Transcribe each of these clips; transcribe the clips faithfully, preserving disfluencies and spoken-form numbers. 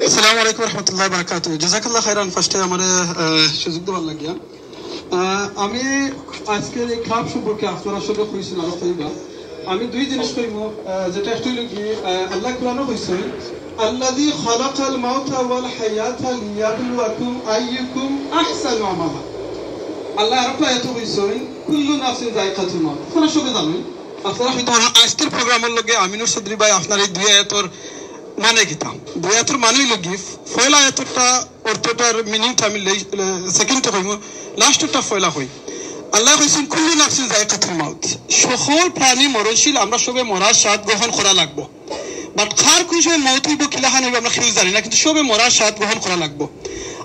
আসসালামু আলাইকুম রহমতুল্লাহ বারাকাতুহু। জাযাকাল্লাহ খাইরান, ফার্স্টে আমারে, আহ, সুযোগ দেওয়ার লাগিয়া। আহ, আমি আজকের এই ক্লাব সম্পর্কে আপনারা সবে কইছেন, আরো কইবা। আমি দুই জিনিস কইমু, আহ, যেটা একটা হইল কি, আহ, আল্লাহ কোরআনও কইছেন, "আল্লাযী খালাকাল মাউতা ওয়াল হায়াতা লিয়াবলুয়াকুম আইয়ুকুম আহসানু আমালা।" আল্লাহ আরো আয়াত কইছেন, "কুল্লু নাফসিন যায়িকাতুল মাউত।" আপনারা সবে জানেন, আপনারা হয়তো আজকের প্রোগ্রামের লগে আমিনুর চৌধুরী ভাই আপনার এই দুই আয়াতর মানে কিতা? দুই আয়াতর মানে হইল কি, পয়লা আয়াতটা অর্থটার মিনিংটা আমি সেকেন্ডটা কইমু, লাস্টটা পয়লা কই। আল্লাহ কইছেন, "কুল্লু নাফসিন যায়িকাতুল মাউত।" সকল প্রাণী মরণশীল, আমরা সবে মরার স্বাদ গ্রহণ করা লাগবো। বাট কার কোন সময় মউত হইব, কিলাখান হইব, আমরা কেউ জানি না, কিন্তু সবে মরার স্বাদ গ্রহণ করা লাগবো।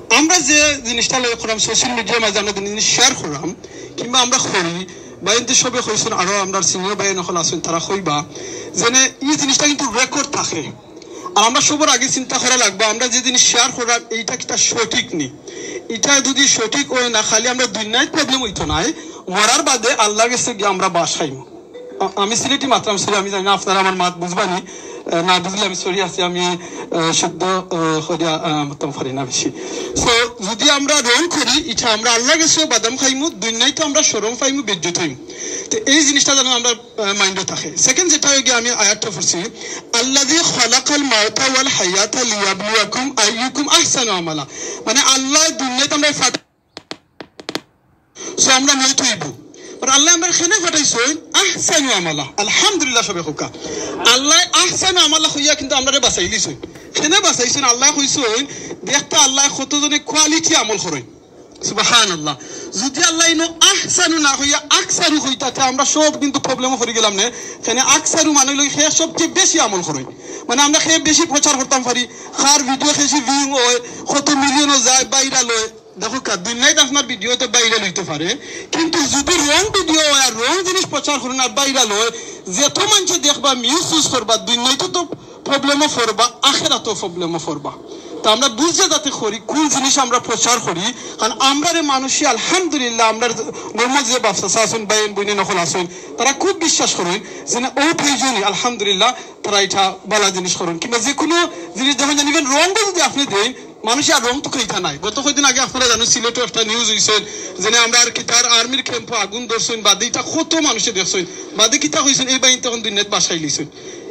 আমরা যে জিনিসটা লক্ষ্য করলাম, সোশ্যাল মিডিয়ার মাঝে আমরা জিনিস শেয়ার করলাম, কিংবা আমরা করি, বা এনতে সবে কইছেন, আরো আমরা সিনিয়র ভাই নকল আছেন, তারা কইবা, যেন এই জিনিসটা কিন্তু রেকর্ড থাকে। আর আমরা সবার আগে চিন্তা করা লাগবে, আমরা যে জিনিস শেয়ার করার, এইটা কিতা সঠিক নি? এটা যদি সঠিক হয় না, খালি আমরা দুনিয়াত প্রবলেম হইতো নাই, মরার বাদে আল্লাহর গেছে গিয়া আমরা বাস খাইমু। আ-, আমি সিলেটি মাতরাম, সরি, আমি জানি না আপনারা আমার মাত বুঝবানি, আহ, না বুঝলে আমি সরি আছি, আমি, আহ, শুদ্ধ, আহ, করিয়া, আহ, মাততাম পারি না বেশি। So, যদি আমরা রং করি, এটা আমরা আল্লাহর গেছে বাদাম খাইমু, দুনিয়াত আমরা শরম পাইমু, বেইজ্জত হইমু। তো এই জিনিসটা যেন আমরা, আহ, মাইন্ডে থাকে। সেকেন্ড যেটা হয়ে গিয়ে আমি আয়াতটা পড়ছি, "আল্লাযী খালাকাল মাউতা ওয়াল হায়াতা লিয়াবলুয়াকুম আইয়ুকুম আহসানু আমালা।" মানে আল্লাহ দুনিয়াত আমরা ফাট-, So আমরা মউত হইব। আর আল্লাহ আমরা কেনে ফাটাইছইন, আহসানু আমালা। আলহামদুলিল্লাহ সবে কউক্কা। আল্লাহ আহসানু আমালা কইয়া কিন্তু আমরারে বাঁচাইলিছইন। কেনে বাঁচাইছইন? আল্লাহ কইছইন, দেখতা আল্লাহ কতজনে কোয়ালিটি আমল করইন। সুবহানাল্লাহ। যদি আল্লাহ ইনো আহসানু না কইয়া আকসারু কইতা, তে আমরা সব কিন্তু প্রবলেমও পড়ি গেলাম নে। কেনে আকসারু মানে হইল কে সবচেয়ে বেশি আমল করইন। মানে আমরা কে বেশি প্রচার করতাম পারি, কার ভিডিও বেশি ভিউ হয়, কত মিলিয়নও যায়, ভাইরাল হয়। দেখো কা, দুনিয়াত আপনার ভিডিও তো ভাইরাল হইতে পারে, কিন্তু যদি রং ভিডিও হয় আর রং জিনিস প্রচার করইন আর ভাইরাল হয়, যত মানুষে দেখবা, মিসইউজ করবা, দুনিয়াত তো প্রবলেমও পড়বা, আখেরাতও প্রবলেমও পড়বা। তো আমরা বুঝে যাতে করি কোন জিনিস আমরা প্রচার করি, কারণ আমরারে মানুষে আলহামদুলিল্লাহ, আমরার নর্মাল যে বাপ চাচা আছইন, ভাই বইন নকল আছইন, তারা খুব বিশ্বাস করইন যে না, ও প্রয়োজনই আলহামদুলিল্লাহ, তারা এটা ভালা জিনিস করইন। কিংবা যে কোনো জিনিস দেখইন, even রং যদি আপনি দেইন, মানুষে আর রং তো খাইতা নাই। গত কয়দিন আগে আপনারা জানেন, সিলেটও একটা নিউজ হইছে যে না, আমরা আর কিতার আর্মির ক্যাম্পো আগুন ধরছইন, বাদে এটা কত মানুষে দেখছইন, বাদে কিতা কইছইন, এই বাহিনী তখন দুনিয়াত বাসাই লিছইন।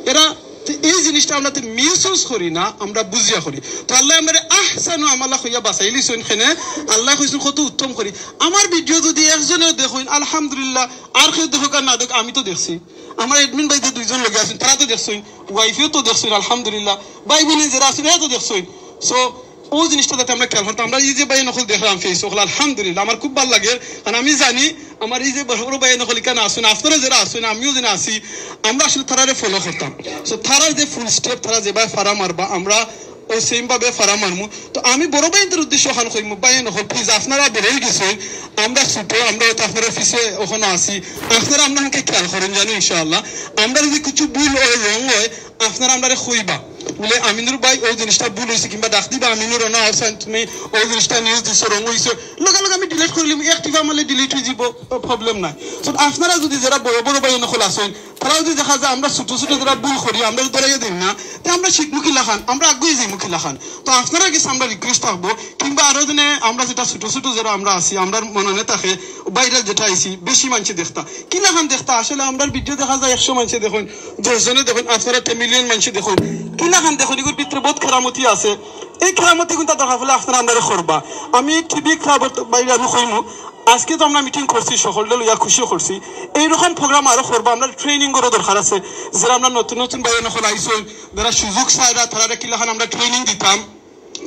এরা তো এই জিনিসটা আমরা তো মিসইউজ করি না, আমরা বুঝিয়া করি। তো আল্লাহ আমরারে আহসানু আমালা কইয়া বাঁচাইলিছইন, কেনে আল্লাহ কইছইন কত উত্তম করি। আমার ভিডিও যদি একজনেও দেখইন, আলহামদুলিল্লাহ, আর কেউ দেখুক আর না দেখুক, আমি তো দেখছি। আমার অ্যাডমিন ভাই যে দুইজন লগে আছইন, তারা তো দেখছইন, ওয়াইফেও তো দেখছইন, আলহামদুলিল্লাহ, ভাই বইন যেরা আছইন, এরা তো দেখছইন। So, ও জিনিসটা যাতে আমরা খেয়াল করতাম। আমরা এই যে ভাই নকল দেখলাম ফেস, ওগুলো আলহামদুলিল্লাহ, আমার খুব ভালা লাগে। কারণ আমি জানি, আমার এই যে বড় বড় ভাই নকল ইখান আছইন, আপনারা যেরা আছইন, আমিও যেন আছি, আমরা আসলে তারারে ফলো করতাম। So, তারার যে ফুল স্টেপ, তারা যেভাবে ফাড়া মারবা, আমরা ও সেম ভাবে ফাড়া মারমু। তো আমি বড় ভাইদের উদ্দেশ্যে অখান কইমু, ভাই নকল, প্লিজ, আপনারা বেরোই গেছইন, আমরা ছোট, আমরা হয়তো আপনারা পিছে অখনো আছি, আপনারা আমরা আমাকে খেয়াল করইন জানো, ইনশাআল্লাহ। আমরা যদি কিছু ভুল হয়, রং হয়, আপনারা আমরারে কইবা, বুলে, "আমিনুর ভাই, ও জিনিসটা ভুল হইছে," কিংবা ডাক দিবা, "আমিনুর, অনো আছইন তুমি, ও জিনিসটা নিউজ দিছো, রং হইছে।" লগে লগে আমি ডিলিট করিলিমু, অ্যাক্টিভ আমলে ডিলিট হইযিবো, প্রবলেম নাই। So, আপনারা যদি যেরা বড় বড় ভাই নকল আছইন, তারা যদি দেখা যায় আমরা ছোট ছোট যেরা ভুল করি, আমরা ধরাইয়া দেইন না, তে আমরা শিখমু কিলাখান, আমরা আগুয়াই যাইমু কিলাখান। তো আপনারার গেছে আমরা রিকোয়েস্ট থাকবো, কিংবা আরো দিনে আমরা যেরা ছোট ছোট যেরা আমরা আছি, আমরার মননে থাকে, বাইরে যেটা আইছি, বেশি মানষে দেখতা। কিলাখান দেখতা? আসলে আমরার ভিডিও দেখা যায় একশো মানষে দেখইন, দশ জনে দেখইন, আপনারা তে মিলিয়ন মানষে দেখইন। কিলাখান দেখইন? এগুর ভিতরে বহুত কেরামতি আছে। এই কেরামতি কিন্তু দরকার পড়লে আপনারা আমরারে করবা। আমি টিভি ক্লাবর বাইরে আমি কইমু, আজকে তো আমরা মিটিং করছি, সকলরে লইয়া খুশি করছি। এইরকম প্রোগ্রাম আরো করবা, আমরার ট্রেনিং করার দরকার আছে। যেরা আমরা নতুন নতুন বাইরে নকল আইছইন, যেরা সুযোগ চাইরা, তারারে কিলাখান আমরা ট্রেনিং দিতাম,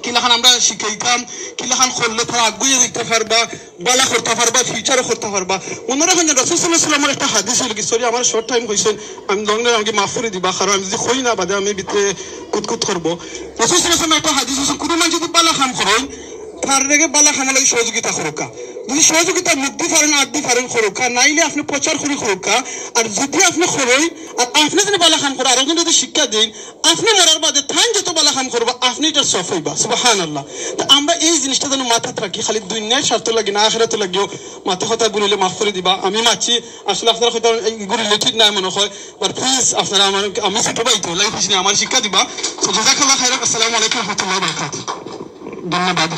কিলাখান আমরা শিখাইতাম, কিলাখান করলে তারা আগুয়ে যাইতা পারবা, ভালা করতা পারবা, ফিউচারও করতা পারবা। মনো রাখইন যে রাসূল সাল্লাল্লাহু আলাইহি ওয়াসাল্লামের একটা হাদিস অইল কি, সরি, আমার শর্ট টাইম কইছইন, আমি লং না, আমাকে মাফ করি দিবা, কারণ আমি যদি কই না, বাদে আমি ভিতরে কুতকুত করবো। রাসূল সাল্লাল্লাহু আলাইহি ওয়াসাল্লামের একটা হাদিস অইছে, কোনো মানুষ যদি ভালা কাম করইন, তার লেগে ভালা কামর লাগি সহযোগিতা করউক্কা। যদি সহযোগিতা মুখ দি পারইন, আত দি পারইন করউক্কা, নাইলে আপনে প্রচার করি করউক্কা। আর যদি আপনে করইন, আর আপনে যদি ভালা কাম করইন, আর একজন যদি শিক্ষা দেইন, আপনে মরার বাদে তাইন যত ভালা কাম করবা, আপনে ইটার সওয়াব পাইবা। সুবহানাল্লাহ। তো আমরা এই জিনিসটা যেন মাথাত রাখি, খালি দুনিয়ার স্বার্থ লাগি না, আখেরাত লাগিও। মাতে কথা ভুল অইলে মাফ করি দিবা। আমি মাতছি, আসলে আপনারা হয়তো ইগু related নায় মনে হয়, but please আপনারা আমার, আমি ছোট ভাই তো, লাইফ হিসেবে আমার শিক্ষা দিবা। তো জাযাকাল্লাহ খাইরান। আসসালামু আলাইকুম ওয়া রাহমাতুল্লাহি ওয়া বারাকাতুহু। ধন্যবাদ।